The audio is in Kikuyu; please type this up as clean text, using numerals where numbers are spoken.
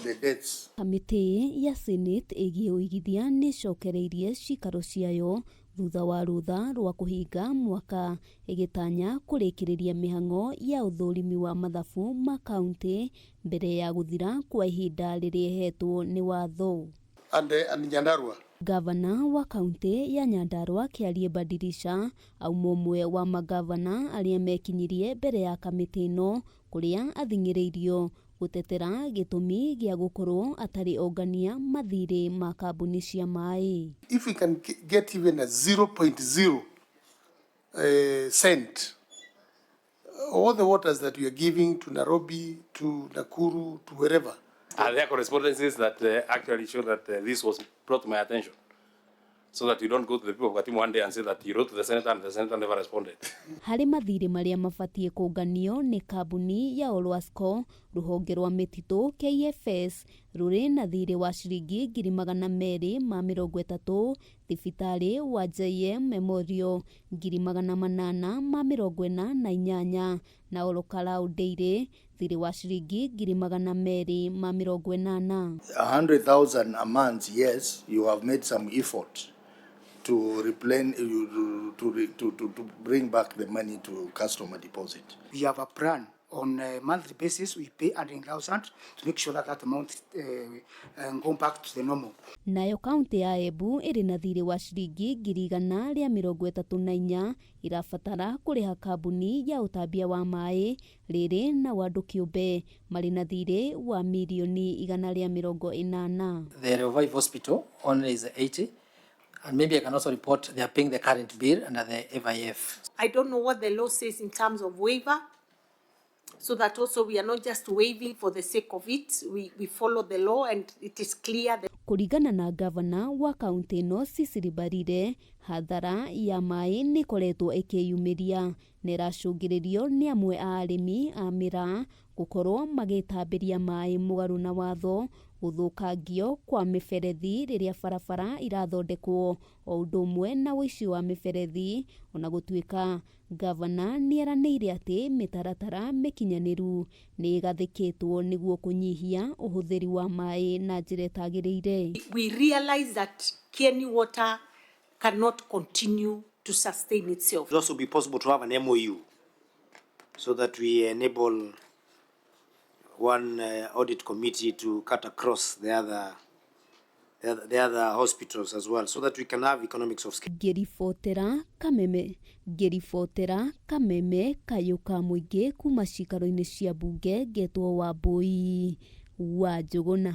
The debts. Kamĩtĩ ya Senate ĩgiĩ ũigithia nĩ ĩcokereirie ciikaro ciayo thutha wa rũtha rwa kũhinga mwaka, ĩgĩtanya kũrĩkĩrĩria mĩhang'o ya ũthũrimi wa mathabu ma kauntĩ mbere ya gũthira kwa ihinda rĩrĩa ĩhetwo nĩ watho. And Nyandarua. Gavana wa kaunti ya Nyandarua Kĩarie Badirisha auma ũmwe wa magavana arĩa mekinyirie mbere ya kamĩtĩ ĩno, kũrĩa athing'ĩrĩirio gũtetera gĩtũmi gĩa gũkorwo atarĩ ongania mathirĩ ma kambuni cia maĩ. If we can get even a 0.0 cent, all the waters that we are giving to Nairobi, to Nakuru, to wherever. Are there correspondences that actually show that this was brought to my attention? So that you don't go to the people of Gatimu one day and say that you wrote to the senator and the senator never responded. Harĩ mathirĩ marĩa mabatiĩ kũnganio nĩ kambuni ya Olwasco, rũhonge rwa mĩtitũ KFS rũrĩ na thirĩ wa ciringi 230,000, thibitarĩ wa JM Memorial 848,000, na Olokarau Dairy thirĩ wa ciringi 280,000. 100,000 a month, yes, you have made some effort to replenish, to bring back the money to customer deposit. We have a plan on a monthly basis. We pay 100,000 to make sure that that amount go back to the normal. Nayo kaunti ya Embu ĩrĩ na thirĩ wa ciringi 134,000 irabatara kũrĩha kambuni ya ũtambia wa maĩ, rĩrĩ na andũ kĩũmbe marĩ na thirĩ wa 180,000,000. The Revive Hospital only is 80, and maybe I can also report they are paying the current bill under the FIF. I don't know what the law says in terms of waiver, so that also we are not just waiving for the sake of it. We follow the law and it is clear that Kũringana na gavana wa kaunti ĩno Cecily Mbarire, hathara ya maĩ nĩ ĩkoretwo ĩkĩyumĩria na ĩracũngĩrĩrio nĩ amwe a arĩmi a mĩraa gũkorwo magĩtambĩria maĩ mũgarũ na watho, gũthũkangio kwa mĩberethi rĩrĩa barabara irathondekwo, o ũndũ ũmwe na ũici wa mĩberethi. Ona gũtuĩka gavana nĩ eranĩire atĩ mĩtaratara mĩkinyanĩru nĩ ĩgathĩkĩtwo nĩguo kũnyihia ũhũthĩri wa maĩ na njĩra ĩtagĩrĩire. We realize that Kieni Water cannot continue to sustain itself. It also be possible to have an MOU so that we enable one audit committee to cut across the other hospitals as well, so that we can have economics of scale. Ngĩribotera kameme, ngĩribotera kameme kayũ ka mũingĩ kuma cikaro-inĩ cia mbunge, ngetwo Wambui wa Njũgũna.